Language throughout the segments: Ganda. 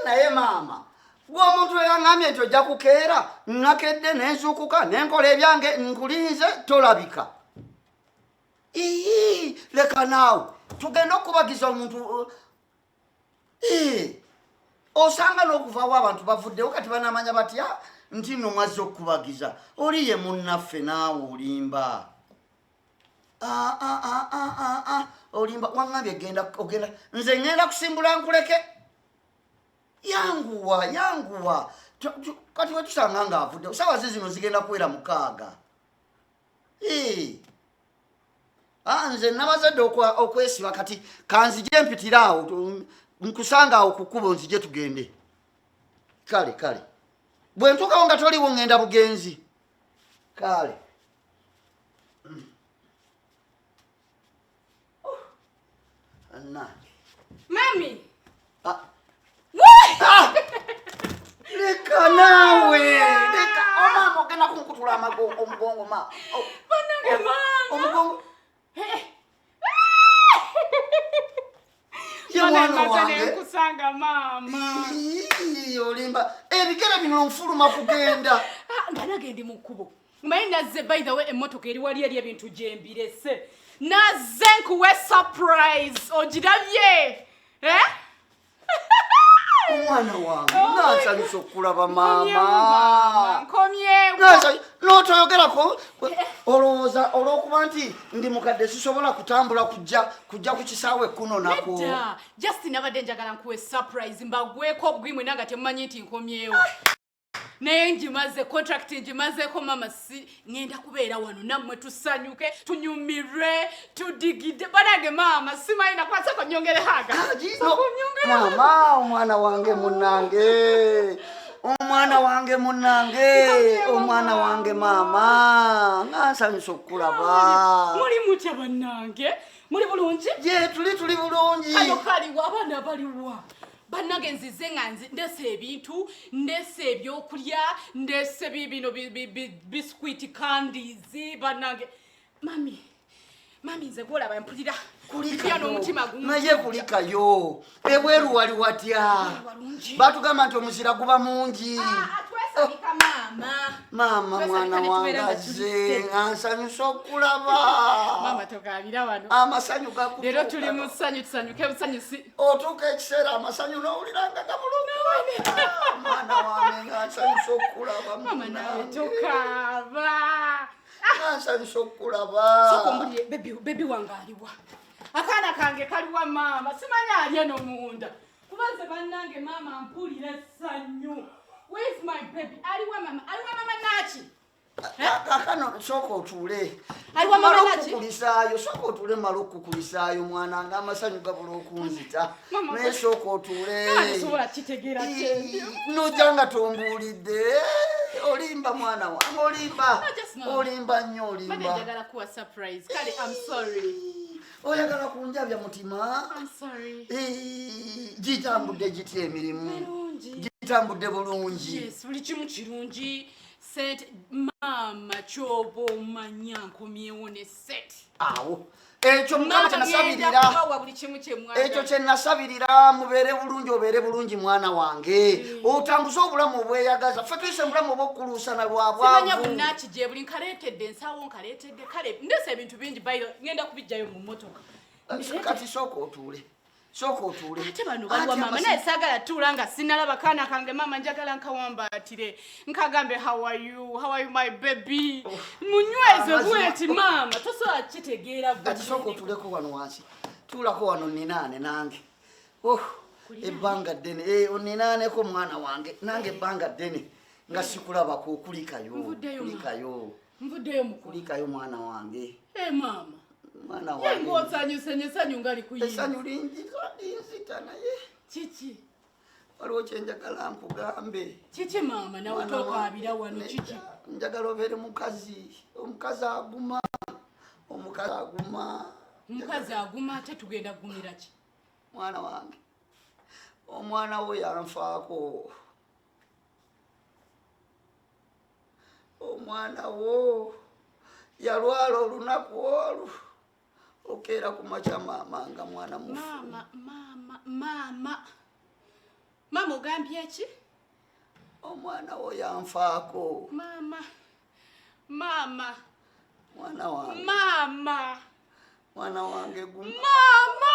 Naye maama, gwe omuntu eyaŋambye nti ojja kukeera, nakedde nenzuukuka nenkola ebyange, nkulinze tolabika. Ii, leka naawe tugende okubagiza omuntu. Osanga n'okuvaawo abantu bavuddewo, kati banamanya batya nti nno mwazze okukubagiza? Oli ye munnaffe, naawe olimba. Ah, ah, ah, olimba. Waŋambye genda, ogenda, nze ŋŋenda kusimbula nkuleke. Yanguwa, yanguwa. Kati wetusanga nga avuddewo, sawa zi zino zigenda kuwera 6. Nze nabazadde okwesiba, kati kanzije mpitire awo, nkusanga awo ku kkubo, nzije tugende. Kale, kale, bwe ntuukawo nga toliwo, ŋŋenda bugenzi. Kale. Annange. Mami! Ah. Ah! Leka naawe, leka. Omaama, oh, ogenda kunkutula omugongo ma. Oh. Bannange, oh, maama! Omugongo. Ye mwana wange. Nkusanga, maama. Ii, olimba, ebigere bino nfuluma kugenda. Ah, nga nange ndi mu kkubo. Manyi nazze, by the way, emmotoka eri wali eri, ebintu gye mbirese. Nazze nkuwe surprise, ogirabye? Eh? Omwana wange, nansanyusa okulaba Nkomyewo, maama. Nkomyewo. N'otoyogerako, olowooza olw'okuba nti ndi mukadde sisobola kutambula kujja ku kisaawe kuno nako? Nedda, just nabadde njagala nkuwe surprise, mbagweko obugwi mwena nga temumanyi nti nkomyewo. Naye ngimaze, contract ngimazeeko mama, si ŋŋenda kubeera wano nammwe tusanyuke, tunyumirwe, tudigide. Banange maama, simanyi nakwasako nyongerehaga. Maama, omwana wange munange, omwana wange munange, omwana wange maama, nga nsanyusa okukulaba. Muli mutya bannange? Muli bulungi? Ye tuli bulungi. Kano kaliwa? Abaana baliwa? Bannange, nzize nga ndese ebintu, ndese ebyokulya, ndese bino biscuit, candies. Bannange, mami, mami, nze gwolaba mpulira mpulira n'omutima. Naye kulikayo, ebweru wali watya? Walungi. Batugamba nti omuzira guba mungi. Twesabika, maama. Maama, Twesabika mwana ne wange tubeera nga azze, tuli nga nsanyusa okulaba. Maama, tokaabira wano. Amasanyu gakutuuka. Leero tuli mu ssanyu, tusanyuke busanyusi. Otuuka ekiseera amasanyu n'owulira nga gabulungi. Mwana wange, nga nsanyusa okulaba. Maama, nawe Munnange. tokaaba. Nga nsanyusa okulaba. Sooka ombulire, baby, baby wange aliwa? Akaana kange kaliwa maama? Simanyi ali eno munda, kuba nze bannange maama mpulira essanyu. Where is my baby? Aliwa mama? Aliwa mama naki? Kakano sooka otuule. Aliwa mama Mala naki? okukulisaayo, sooka otuule, mala okukulisaayo mwana nga amasanyu gabula okunzita. Mama, naye sooka otuule. Sobola kitegeera kyendi. Nojja nga tombuulidde, olimba mwana wange, olimba. No, just mama. Olimba nnyo. Mbadde Olimba. njagala kuwa surprise. Kale, I'm sorry. Oyagala kunjabya mutima. I'm sorry. Gitambudde gitya emirimu? Mirungi. Gitambudde bulungi? Yes, buli kimu kirungi. Sente maama, kyoba omanya nkomyewo ne sente. Awo ekyo Mukama Maama, ngenda kyenasabirira. kubawa buli kimu kyemwagala. Ekyo kyenasabirira, mubeere bulungi, obeere bulungi mwana wange, otambuze obulamu obweyagaza. Ffe tuyise mubulamu obwokukuluusana lwa Simanya bwavu. bunaki gye buli, nkaleetedde ensawo, nkaleetedde, kale ndese ebintu bingi bayo, ngenda kubijjayo mu mmotoka. Kati sooka otuule, sooka otuule. Ate bano baliwa Ate maama? Naye saagala tuula nga sinalaba kaana kange maama, njagala nkawambaatire, nkagambe, "How are you? How are you, my baby?" Munyweze. Bweti maama, tosobola kitegeera gwe. Kati sooka otuuleko wano wansi, tuulako wano ninaane nange. Oh, ebbanga ddene. Eh, oninaaneko mwana wange, nange ebbanga ddene nga sikulabako. Kulikayo. Nvuddeyo, maama. Kulikayo. Nvuddeyo mukulu. Kulikayo mwana wange. Eh, maama. Mwana Ye wange. ng'osanyuse nyo, essanyu nga likuyinza. Essanyu linjita, linzita, naye Kiki? waliwo kyenjagala nkugambe. Kiki maama? Nawe Mwana tokaabira wange, wano, kiki? nedda, njagala obeere mukazi, omukazi aguma, omukazi aguma. Omukazi aguma, ate tugenda kugumira ki? Mwana wange, omwana wo yanfaako. Omwana wo yalwala olunaku olwo, okeera ku makya maama nga mwana mufu. Maama, maama, maama. Maama ogambye ki? Omwana wo yanfaako. Maama, maama, mwana wange, maama, mwana wange guma. Maama,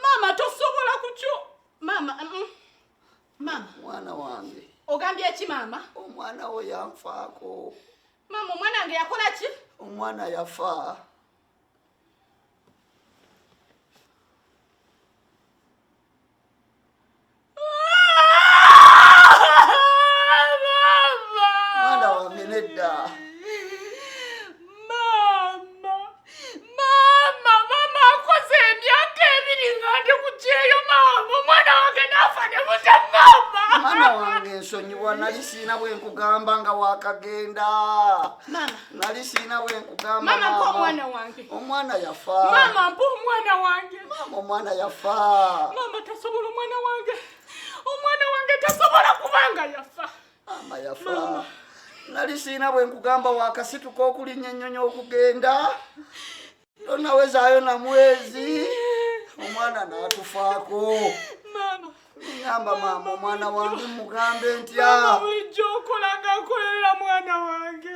maama tosobola kukyo. Maama, Maama. Mwana wange. Ogambye ki maama? Omwana wo yanfaako. Maama omwana wange yakola ki? Omwana yafa. Mwana wange nedda. Maama, maama, maama akoze emyaka 2 nga ndi ku kyeyo maama, omwana wange n'afa ne mutaŋŋamba. Mwana wange nsonyiwa, nali siina bwe nkugamba nga waakagenda. Maama. Nali siina bwe nkugamba. Maama, mpa omwana wange. Omwana yafa. Maama, mpa omwana wange. Maama, omwana yafa. Maama tasobola omwana wange. Omwana wange tasobola kubanga yafa. Maama yafa. Nali siina bwe nkugamba wakasituka okulinnya ennyonyi okugenda. Tonawezaayo na mwezi. Omwana n'atufaako. Maama. Ngamba maama omwana wange mugambe ntya? Maama bulijjo okola nga nkolerera mwana wange.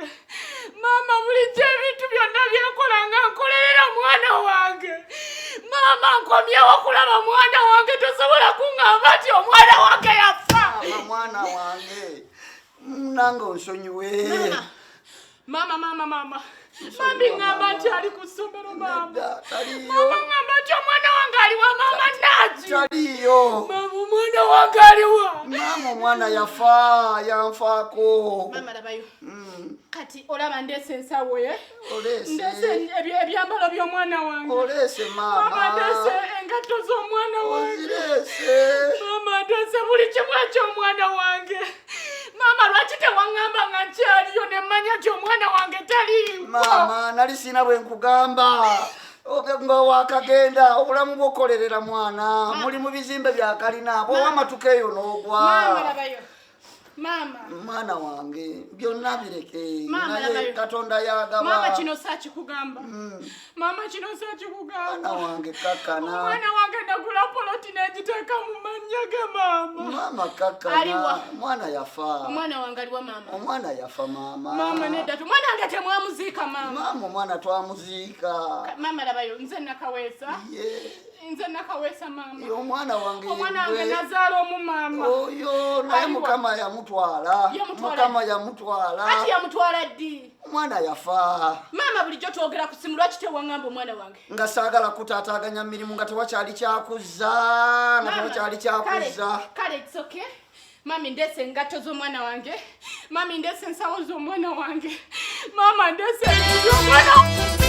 Maama bulijjo ebintu byonna byenkola nga nkolerera mwana wange. Maama nkomyewo kulaba mwana wange, tosobola kuŋŋamba nti omwana wange yafa. Maama mwana wange nange onsonyiwe. Maama, maama, maama. Mami ŋŋamba nti ali ku ssomero maama. Nedda, taliiyo. Maama ŋŋamba nti omwana wange aliwa maama Naaji. Taliiyo. Maama omwana wange aliwa. Maama omwana yafa, yanfaako. Maama labayo. Kati olaba ndeese ensawo ye. Oleese. Ndeese ebyambalo by'omwana wange. Oleese maama. Maama ndeese engatto z'omwana wange. Ozireese. Maama ndeese buli kimu eky'omwana wange. Maama lwaki tewaŋŋamba nga nkyaliyo ne mmanya nti omwana wange taliiwo? Maama nali siina bwe nkugamba. Nga wakagenda obulamu bw'okolerera mwana muli mu bizimbe bya kalina bw'owa amatuka eyo n'ogwa. Maama labayo. Maama. Mwana wange byonna bireke. Maama, Naye labayo. Katonda yagaba. Maama kino saakikugamba. Maama kino saakikugamba. Mwana wange kakkana. Omwana wange nagula poloti n'egiteeka mu mannya ge maama. Maama kakkana. Aliwa. Mwana yafa. Omwana wange aliwa maama. Omwana yafa maama. Maama nedda, omwana wange temwamuziika maama. Maama omwana twamuziika. Maama labayo nze Nakaweesa. Ye. Nze Nakaweesa maama. Ye omwana wange Omwana wange yegwe. nazaala omu maama. Oyo naye Aliwa. Mukama yamutwala. Yamutwala. Mukama yamutwala. Ati yamutwala ddi? Omwana yafa. Maama bulijjo twogera ku simu lwaki tewaŋŋamba omwana wange? Nga saagala kutaataaganya mirimu nga tewakyali kyakuzza, nga tewakyali kyakuzza. Kale, it's okay. Mami ndeese engatto z'omwana wange. Mami ndeese ensawo z'omwana wange. Maama ndeese ebintu by'omwana wange.